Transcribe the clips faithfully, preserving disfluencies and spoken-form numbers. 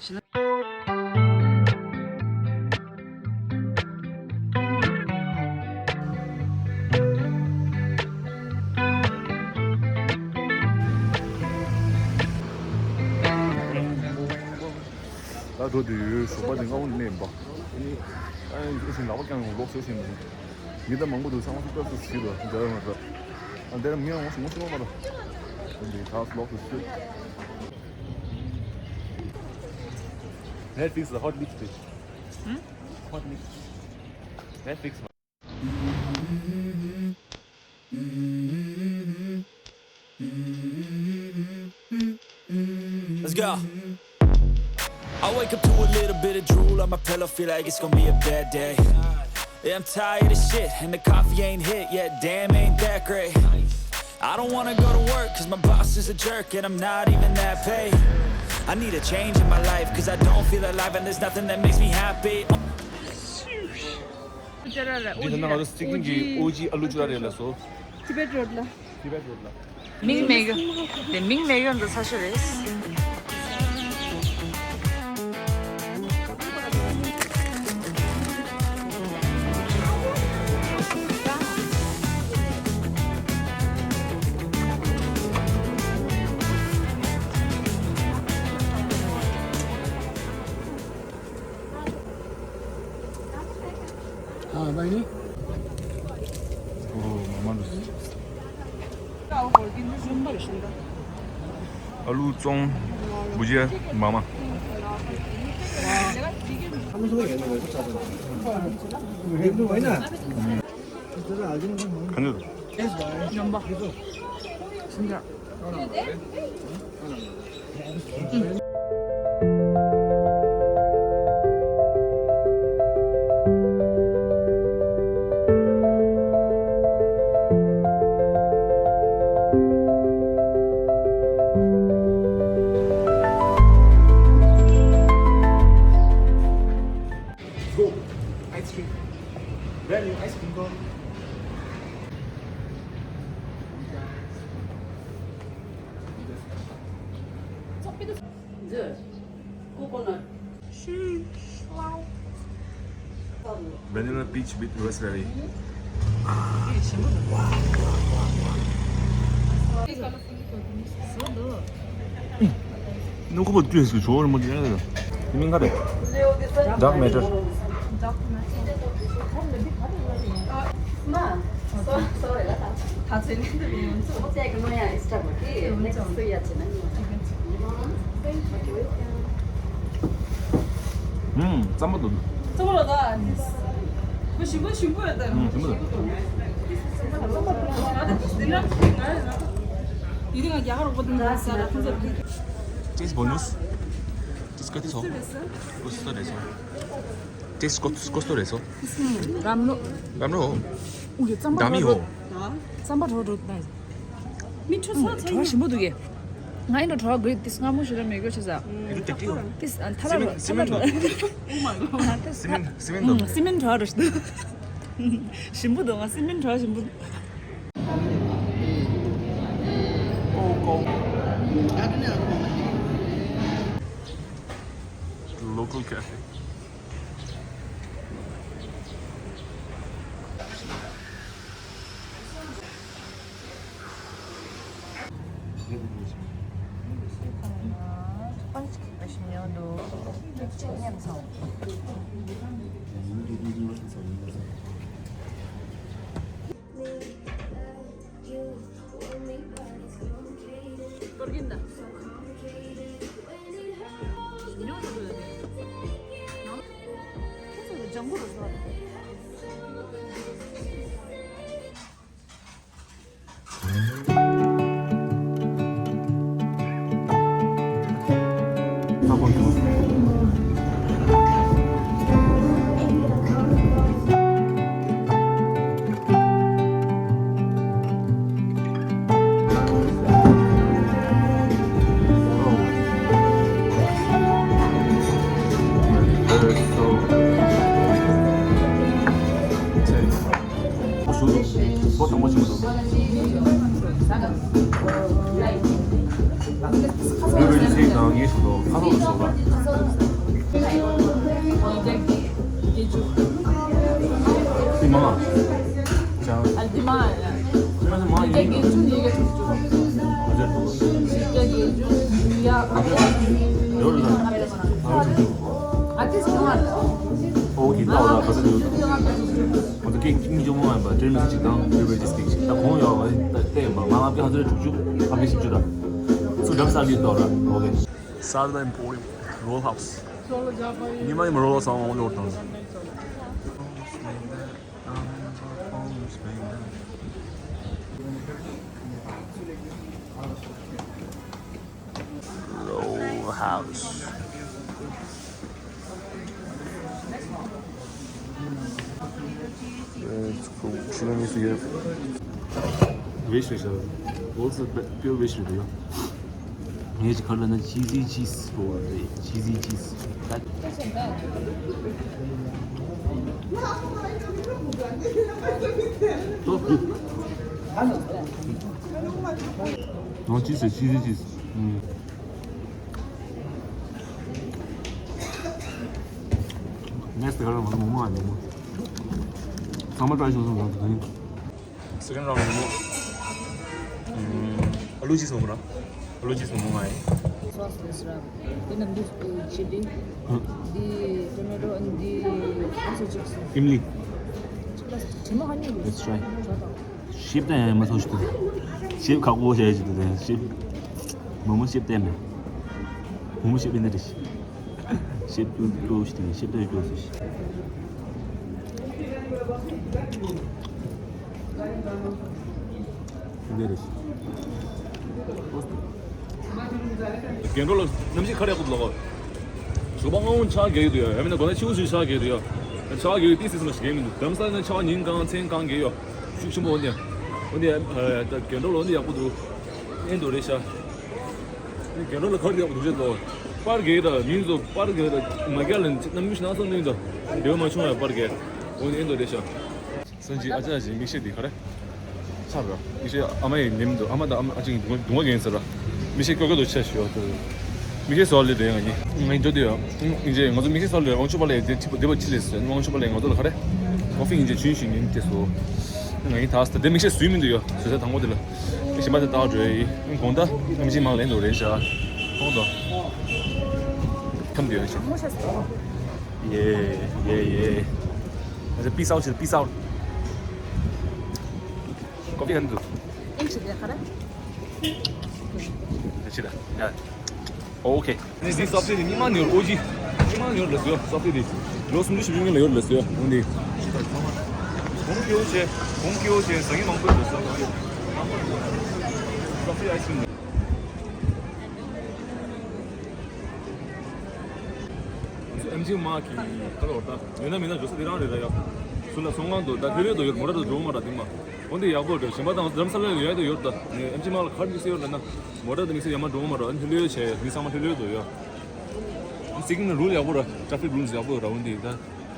ད་འགྲོ་དུས་ཞོགས་པ་དེ་སྔ་པོ་ནས་ནས་ཡིན་པ། ཨ་ནི་ཨ་ནི་ཨེ་ཤིང་ལག་པ་བརྐྱངས་ཡོང་ལོག་སོ་ཤིང་འདུག་མི་ད་མང་པོ་འདུག་ཚང་མ་སུ་ཏོག་སུ་ཞིག་ལ་འདྲ་མ་འདྲ། ཨ་འདིར་མི་ཡང་ངོ་ཤེས་ངོ་ཤེས་མ་ར། འདི་ད་ལོག་སུ་སུ། Netflix ལ་Hot Mix བྱེད། ཧུམ། Hot Mix. Netflix. Let's go. I wake up to a little bit of drool on my pillow, feel like it's gonna be a bad day. Yeah, I'm tired of shit, and the coffee ain't hit yet, damn, ain't that great. I don't wanna go to work, cause my boss is a jerk, and I'm not even that paid. I need a change in my life, cause I don't feel alive, and there's nothing that makes me happy. འདི་ནང་ང་ཚོ་སི་ཀིམ་གྱི་ཨོ་ཇི་ཨ་ལུ་ཅུ་ར་རེད་ལ་སོ། Tibet Road ལ། Tibet Road ལ། མིང་མེད་གི། དེ་མིང་མེད་གི་འདི་ཚ་ཤོས་རེད། ཨ་བའི་ནི། ཨོ་མ་མ་འདུག་ཨ་ལུ་བཙོང་བུ་ཇེ་མ་མ། ག་འདུག་ཡོང་པ། ཞིམ་ཅག Go! Ice cream. Brand new ice cream cone. Good. Coconut. Sheesh. Wow. Vanilla peach with raspberry. ནུ་ཁོ་པ་ཏུས་ཀྱི་ཇོ་རི་མོ་ཅན་རེད། མིང་ག་རེད། Dark Matter. ཨུམ། རྩམ་པ་འདུག་རྩམ་པ་ལ་ད། ཁོ་ཞིམ་པོ་ཞིམ་པོ་ཡོད་ད། ཨུམ། ཞིམ་པོ་འདུག་དེ་རིང་ང་རྒྱ་གར་འོག་པ་དུ་འདུག་ས་ལ་ཐུག་ཚར་དུས། Taste bonus. Taste ཀ་ཏི་སོ། ཀོ་སི་ཏོ་རེ་སོ། Taste ཀོ་ཀོ་སི་ཏོ་རེ་སོ། རམ་ལོ། རམ་ལོ། ཨུ་ཡེ་རྩམ་པ་འདྲ་མི་ཡོ། རྩམ་པ་འདྲ་འདྲ་ད། མི་ཁྲོ་ས་ཚ་ཡིན། ཞིམ་པོ་འདུག་གས། ང་ཡིན་འགྲོ་གྲོགས་དགོས་ཏིས་སྔ་མོ་ཞིག་ར་མེད་དགོས་ཆེ་ས། ཡིན་ཏེ་ཏིའོ། ཏིས་ཨ་ཐ་ལ་རོ་ཐ་ལ་རོ། སི་མིན་སི་མིན་འདུག་སི་མིན་གྲོགས་རོ་ཞིམ་པོ་འདུག་ང་སི་མིན་གྲོགས་ཞིམ་པོ་འདུག Local cafe. ལུས་པའི་ཚིག་དང་ངེས་སུ་དོ་ཁ་ལོ་སོགས་ལ། མ་ཅང་། ཨ་འདི་མ་ཡ། ཅང་མ་ཡིན། ཡ་གི་ཅུང་ཡ་གི་ཅུང་ཡ། ཨ་ཏི་སི་མ། ཨོ་ཁེ། ད་འོ་ད་ག་ས་འདུག་ང་ཚོ་ཀེག་གཉིས་ཅུང་མང་ཡིན་པ། ཊི་ར་མི་སུ་གཅིག་དང་བེ་རི་བེ་ཇེ་སི་ཀེག་གཅིག་ད་གོང་ཡོད་པ་ད་བལྟས་ཡིན་པ། ང་ལ་ཀེག་ཧ་ཚོད་དྲུག་ཅུ། ཨ་ཕི་བཞི་བཅུ་ར། སུ་འགྲམ་གསར་གྱི་ཏོ་ར། ཨོ་ཁེ། Saturday morning roll house. ཉི་མ་ཉི་མ་roll house ཨང་ལོར་དང་། Roll house. It's cool. She let me see it. Wish list. What's the be- pure wish list? ངས་ཅི་ཁར་ལ་ན་ཅི་ཟི་ཅི་སི་པོ་རེད། ཅི་ཟི་ཅི་སི། ཏོ། ནོ་ཅི་སི་ཅི་ཟི་ཅི་སི། ཨུམ། ནེགསི་ཊི་ག་རེ་མ་མོ་མོ་ཨ་ནི་མོ། ཚང་མ་ཊི་རའི་བྱུང་སོང་ང་ཚོ་དེ་ནི། སེ་ཀེན་ཌི་རའུན་ཌི་མོ། ཨུམ། ཨ་ལུ་ཅིབ་སི་མོ་མོ་ར། ཨ་ལུ་ཅིབ་སི་མོ་མོ་ང་ཡིན། སོ་སི་ར། དེ་ནི་འདི་ཅི་འདི། ཧུ། འདི་ཊོ་མེ་ཊོ། འདི་ཨ་སོ་ཅིབ་སི། ཨིམ་ལི། ཅི་ལ་དྲི་མ་ཧ་ཉེ་གི། Let's try. ཞིབ་ཏན་ཡང་མ་ཐོང་ཞིག་ཏུ། ཞིབ་ཁག་པོ་བྱས་ཞིག་ཏུ་ཞིབ། མོ་མོ་ཞིབ་ཏན་མེད། མོ་མོ་ཞིབ་ཏན་རེད། ཞིབ་ཏུ་ཞིབ་ཏན་ཞིབ་ཏན་ཞིབ། འདི་རེད། རྒན་འགྲོ་ལ་གནམ་གཤིས་ཁ་རེ་ཡག་པོ་འདུག་ལགས། ཞོགས་པ་སྔ་བོ་ཆར་རྒྱག་གི་འདུག་ཡ། ཡང་མིན་ན་དགོང་དག་ཕྱི་པོ་ཞིག་ཆར་རྒྱག་གི་འདུག་ཡ། ཆར་རྒྱག་གི་ཏི་སི་སི་མ་ཞིག་རྒྱག་མི་འདུག་རྡ་རམ་ས་ལ་ནི་ཆར་པ་ཉིན་གང་མཚན་གང་རྒྱག་ཡོད། ཤུགས་ཆེན་པོ། འོན་ཏེ་འོན་ཏེ་ད་རྒན་འགྲོ་ལ་འོན་ཏེ་ཡག་པོ་འདུག་ཨེ་འདུག་རེད་ཤག་རྒན་འགྲོ་ལ་ག་རེ་ཡག་པོ་འདུག་ཅེས་ལོ། པར་རྒྱག་ད་མིང་ཚོ་པར་རྒྱག་ད་མ་རྒྱག་ལ་གནམ་གཤིས་ནང་སོང་ནས་ད་འདོད་མ་བྱུང་ཡ། པར་རྒྱག་འོན་ཏེ་ཨེ་འདུག་རེད་ཤག་སང་ཅི་ཨ་ཅག་ཅིག་མིག་ཤེལ་འདི་ག་རེ། ཚར་ར། མིག་ཤེལ་ཨ་མ་ཡི་ཉིམ་འདུག་ཨ་མ་དང་ཨ་མ་ཨ་ཅག་གིས་སྡུག་སྡུག་བསྔལ་གྱིན་ཟེར་ར། མིག་ཤེལ་ཀྱོག་ཀྱོག་ཏུ་ཆད་ཞུ་བ་དུ། མིག་ཤེལ་བཟོ་ལེ་དེ་ཡང་ཡིན། ངས་འགྲོ་དུས་ཡང་ཡིན་ཅེ་ང་ཚོ་མིག་ཤེལ་བཟོ་ལེ་དབང་ཕྱུག་པ་ལས་དེ་ཁྲི་པ་དེ་པ་ཅི་ལས་ཟེར། དབང་ཕྱུག་པ་ལས་ང་ཚོ་ལ་ག་རེ། ཀོ་ཕི་ཡིན་ཅེ་ཆུན་ཞིག་ཡིན་ཏེ་སོ། ང་ཡིན་ཐག་སྟེ་དེ་མིག་ཤེལ་བཟོས་མི་འདུག་ཡོ། བཟོས་ས་དང་པོ་དེ་ལ། གཞན་པ་དེ་བཏགས་འགྲོ་ཡི། དགོང་དག་ཨེམ་ཆི་མང་ལེན་དུ་རེད་བཞག་ཁོང་དང་། ཁམས་དེ་ཡོད་ཅེ། ཡེ་ཡེ་ཡེ། ཨ་ཅེ་peace out་ཅེ་peace out། ཀོ་ཕི་ཧན་དུ། ཨིན་ཅི་དེ་ག་རེ། ཨ་ཅེ་ད་ཡ། ཨོ་ཁེ། ནི་འདི་སོབ་སི་དེ་ཉི་མ་ནི་ཨོ་ཇི། ཉི་མ་ནི་ལ་ཟོ་སོབ་སི་དེ། ལོ་སུམ་ཅུ་ཞིག་ཡོང་ལ་ཡོད་ལ་ཟོ་འོན་ཏེ། གོང་སྐྱེའུ་ཆེ། གོང་སྐྱེའུ་ཆེ་ཟ་ངེ་མང་པོ་ལ་ཟོ། སོབ་སི་ཨའི་སི་ཀྲིམ། ཨེམ་ཆི་མ་གི་ཁ་ལོ་ད་མེད་ན་མེད་ན་འགྲོ་ས་དེ་རང་རེད་ད་ཡ། སུ་ལ་ཚོང་ཁང་དུ་ད་ལྷོད་ལྷོད་དུ་ཡོད། མོ་ཊ་དུ་འགྲོ་མ་ར་དེ་མ། འོན་ཏེ་ཡག་པོ་འདྲ་གཞན་པ་དང་རྡ་རམ་ས་ལ་ཡོད་ཡ་དུ་ཡོད་ད། ཨེམ་ཆི་མ་ལ་ཁར་མི་སེ་ཡོད་ལ་ན། མོ་ཊ་དུ་མི་སེ་ཡ་མ་འགྲོ་མ་ར། ཨ་ལྷོད་ལྷོད་བྱས་མི་ཚང་མ་ལྷོད་ལྷོད་དུ་ཡོད། སི་ཀིམ་ན་རུལ་ཡག་པོ་ར། ཊ་ཕིག་རུལ་ཡག་པོ་ར། འོན་ཏེ་ད་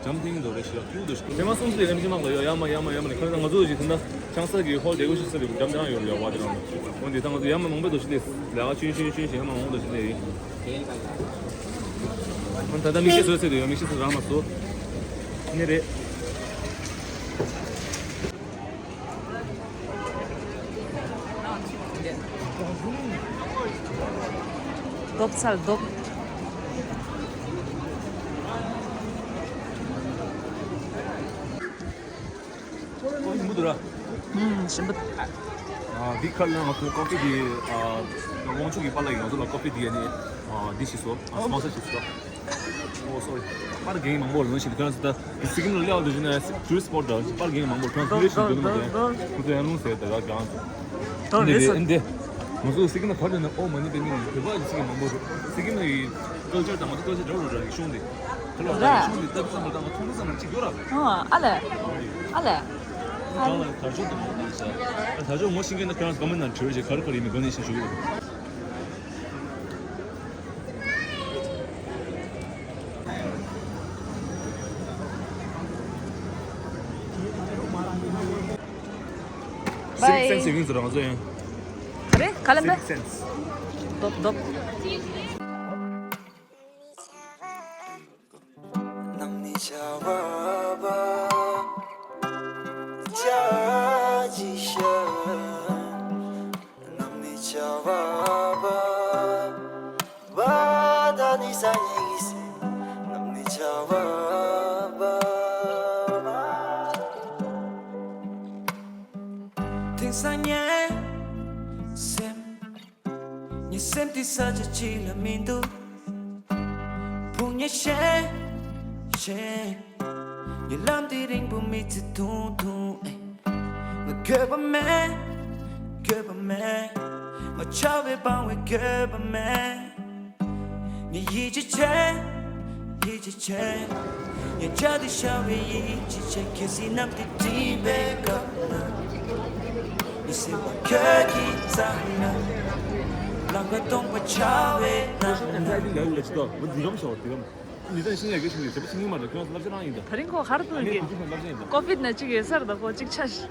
འཇམ་ཐིང་དུ་རེ་ཞིག་ཡག་ཐུག་དུ་ཞིག་དེ་མ་སོང་སྟེ་ཨེམ་ཆི་མ་ལ་ཡོད་ཡ་མ་ཡ་མ་ཡ་མ་ལ་ཁ་ན་ང་ཚོ་ཞིག་དེ་ན་ཆང་ས་གི་ཧོལ་དེ་གོ་ཞིག་ས་རེ་འཇམ་འཇམ་ཡོད་ཡོད་བ་དེ་རང་། འོན་ཏེ་ད་ང་ཚོ་ཡ་མ་མང་པོ་དུ་ཞིག་ལས་ལ་ཆུན་ཆུན་ཆུན་ཞིག་ཡ་མ་མང་པོ་དུ་ཞིག་ལས། ད་ལྟ་མིག་ཤེལ་བཟོས་ཚར་དུ་ཡོད། མིག་ཤེལ་བཟོས་རང་མ་བཟོ། ནི་རེད། ལྡོག་ཚར་ལྡོག་ཞིམ་པོ་འདུག་ར། ཨུམ། ཞིམ་པོ། ཨ། འདི་ཁར་ལ་ང་ཚོའི་ཀོ་ཕི་འདི། ཨ། དབང་ཕྱུག་གི་པཱ་ལགས་ཀྱིས་ང་ཚོ་ལ་ཀོ་ཕི་འདི་ཡ་ནི། ཨ། འདི་ཞིག་བཟོ། ཨ། སི་པོན་སར་ཞིག་བཟོ། ཨོ་སོ་རི། པར་རྒན་མང་པོ་ལ་ནང་བཞིན་ཁྱོད་རང་ཚོ་ད་སི་ཀིམ་ལ་སླེབས་འདུག་ཞུ་ན་ཊུ་རི་སི་པོཊ་འདྲ་པར་རྒན་མང་པོ་ཁྱོད་རང་ཚོ་ལས་ཞིག་འདུག་ནི་མ་རེད། ཁོ་ཚོ་ཡང་ལུང་ཟེར་ད་ག་གང་། ཨ་ནི་རེད། ཨ་ནི་དེ་ང་ཚོ་སི་ཀིམ་ལ་ག་རེ་ན་ཨོ་མ་ནི་པེ་མི་ལ་བོད་པ་ཡི་སི་ཀིམ་མང་པོ་རེད། སི་ཀིམ་ལ་ཡི་ཀལ་ཅར་དང་ང་ཚོ་ཀལ་ཅར་འདྲ་བོ་ར་རིག་གཞུང་དེ། ཁ་ལོ་ར་ར་རིག་གཞུང་དེ་ལྟ་བུ་ཚང་མ་ད་ང་ཚོ་ལུང་ཚང་མ་གཅིག་ཡོད་ར། ཨ་ཨ་ལེ། ཨ་ལེ། ཨ་ལེ། དར་ལྕོག་དུ་མ་ཤ། དར་ལྕོག་ངོ་ཤེས་མཁན་ན་ཁྱོད་རང་ཚོ་ཀོ་མེན་ནང་བྲིས་རོགས་བྱེད། ག་རེ་ག་རེ་ཡིན་མིན་དགོངས་ནས་ཤེས་ཞུ་གི་རེད། སིག་སེན་སི་ཡིན་ཟེར་ར་ང་ཚོ་ཡང་། ག་རེ་ག་ལ་མེད། སིག་སེན་སི། རྡོབ་རྡོབ། ནང་ནས་བྱ་བ་པ། ཅ་ཅི་ཤ་ནམ་ནི་ཅ་བ་བ་བ་ད་ནི་ས་ནི་སི་ནམ་ནི་ཅ་བ་བ་བ། དེང་སང་ངའི་སེམས། ངའི་སེམས་འདི་ས་ཆ་གཅིག་ལ་མི་འདུག་ཕུང་ཉེ་ཤེས་ཤེས། ངའི་ལམ་འདི་རིང་པོ་མི་ཚེ་ཐུང་ཐུང་ཨེ། ང་འགྱོད་པ་མེད། འགྱོད་པ་མེད། ང་ཆགས་པའི་སྤང་བའི་འགྱོད་པ་མེད། ངས་ཡིད་ཆེས་བྱེད། ཡིད་ཆེས་བྱེད། ངས་བྱ་དེ་ཤར་བའི་ཡིད་ཆེས་བྱེད། གལ་སྲིད་གནམ་དེ་སྒྲིབ་པའི་སྐབས་ན། ངས་སེམས་པ་ཁྱོད་ཀྱི་རྩ་ན། ལམ་ཁ་སྟོང་པ་ཆགས་པའི་ནང་ན། ད་རིང་ཁོ་ག་རེ་སྟོན་གྱི་ཀོ་ཝིཌ་ནང་གཅིག་ཡོད་ས་རེད་ད་ཁོ་གཅིག་ཆ་ཤི། ཨ་ནི་ཁོ་གཅིག་ལབ་བྱས་ན་ཡིན་ད། ད་རིང་ཁོ་ག་རེ་སྟོན་གྱི་ཀོ་ཝིཌ་ནང་གཅིག་ཡོད་ས་རེད་ད་ཁོ་གཅིག་ཆ་ཤི། ཨ་ནི་ཁོ་གཅིག་ལབ་བྱས་ན་ཡིན་ད། ད་རིང་ཁོ་ག་རེ་སྟོན་གྱི་ཀོ་ཝིཌ་ནང་གཅིག་ཡོད་ས་རེད་ད་ཁོ་གཅིག་ཆ་ཤི།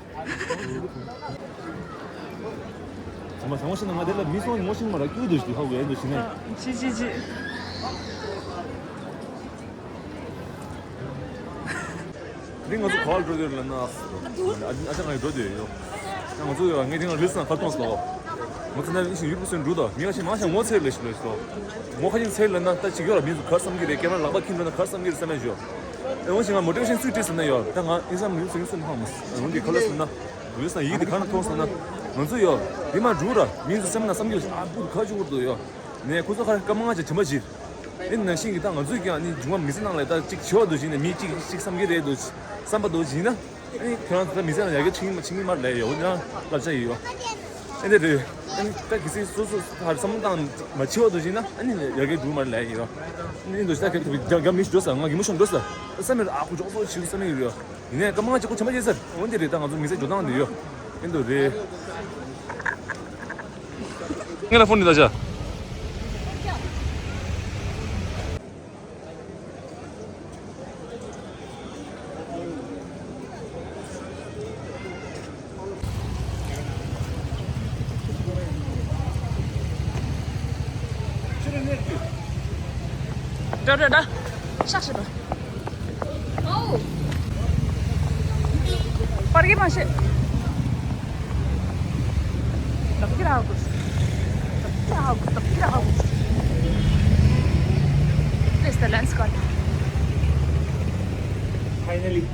ཚང་མ་བཟང་བོ་ཞིག་ན་ང་དེ་ལ་མི་སོང་ངོ་ཤིང་མ་ར་སྐྱུག་འདུག་ཞིག་ཧ་གོ་ཡ་འདུག་ཞིག་ན། ཅི་ཅི་ཅི། དེ་ང་ཚོ་ག་བར་འགྲོ་འདོད་ལ་ན། ཨ་ཅག་ང་ཡི་འགྲོ་འདོད་ཡོད། ང་ཚོ་ཡོད་ངས་དེ་ང་རིལ་སི་ནང་ཁ་གཏོང་སོང་། ང་ཚོ་ན་ཨིན་ཞིང་ཡུལ་པོ་སོན་འགྲོ་དང་མི་ཁ་ཤས་མང་ཤས་ངོ་ཚ་ལེ་ཞིག་ལེ་ཞིག་ངོ་ཁ་ཤས་ཚ་ལ་ན་ད་ཅིག་ཡོད་ལ་མི་ཚོ་གར་བསམ་གྱི་རེད་ཀེ་མ་ར་ལག་པ་ཁྱིམ་འགྲོ་ན་གར་བསམ་གྱི་རེད་བསམ་ཡ་ཞོ། ཨེ་འོ་ཞིག་ང་མོ་ཊི་ཝེ་ཤན་སུས་བྲིས་ཟེར་ན་ཡོད་ད་ང་ཨིན་སམ་ཡུལ་སོན་སོན་ཧང་མ་ཟེར་འོན་ཏེ་ཁ་ལ་སོན་ན། ཡོད་ས་ཡིག་དེ་ག་ན་མཐོང་སོང་ན། ང་ཚོ་ཡོ། འདི་མ་འགྲུག་ར། མི་ཚོ་སེམས་ན་བསམ་རྒྱུ་ཨ་བུ་ཁ་ཆུ་བུར་དུ་ཡོ། ནས་ཁོ་ཚོ་ཁ་སྐར་མ་ལྔ་ཆ་དྲན་པ་བྱེད། ཨེ་ནང་བཞིན་གྱི་ད་ང་ཚོས་ཀྱང་ཨ་ནི་འབྱུང་བ་མི་ཚེ་ནང་ལ་ད་ཅིག་བྱེད་པ་འདུག་བྱས་ནས་མི་གཅིག་གཅིག་བསམ་གྱི་རེད་འདུག་བསམ་པ་འདུག་བྱས་ན། ཨ་ནི་ཁྱོད་རང་ཚོ་ད་མི་ཚེ་ནང་ཡར་རྒྱས་ཕྱིན་མ་ཕྱིན་གྱི་མ་རེད་ཡོ་ཡང་བསླབ་བྱ་ཡིན་ཡོ། ཨེ་འདི་རེད། ཨ་ནི་ད་གི་སེ་སོ་སོ་ཧར་བསམ་བློ་བཏང་མ་བྱེད་པ་འདུག་བྱས་ན་ཨ་ནི་ཡར་རྒྱས་འགྲོ་མ་རེད་ཡོ། ཨ་ནི་འདུག་བྱས་ད་ག་དེ་རྒྱ་རྒྱ་མི་ཞིག་འགྲོ་ས་ང་གི་མོ་ཤོང་འགྲོ་ས་བསམ་མེད་ཨ་ཁུ་ཅོག་ཙོ་ཞིག་བསམ་མེད་ཡོད་ཡོ། ཡིན་ནའི་སྐར་མ་ལྔ་གཅིག་པོ་བྱམས་པ་བྱེད་ཟེར། འོན་ཏེ་རེད་ད་ང་ཚོ་མི་ཚེ་འགྲོ་སྟངས་འདི་ཡོད། ཨེ་འདུག་རེད། ངས་ལ་ཕོན་འདི་ད་བྱ། འགྲོ་འགྲོ་འགྲོ། ཤག་ཤག་འགྲོ། པར་གྱི་མ་ཤེས། This is the lens card. Finally.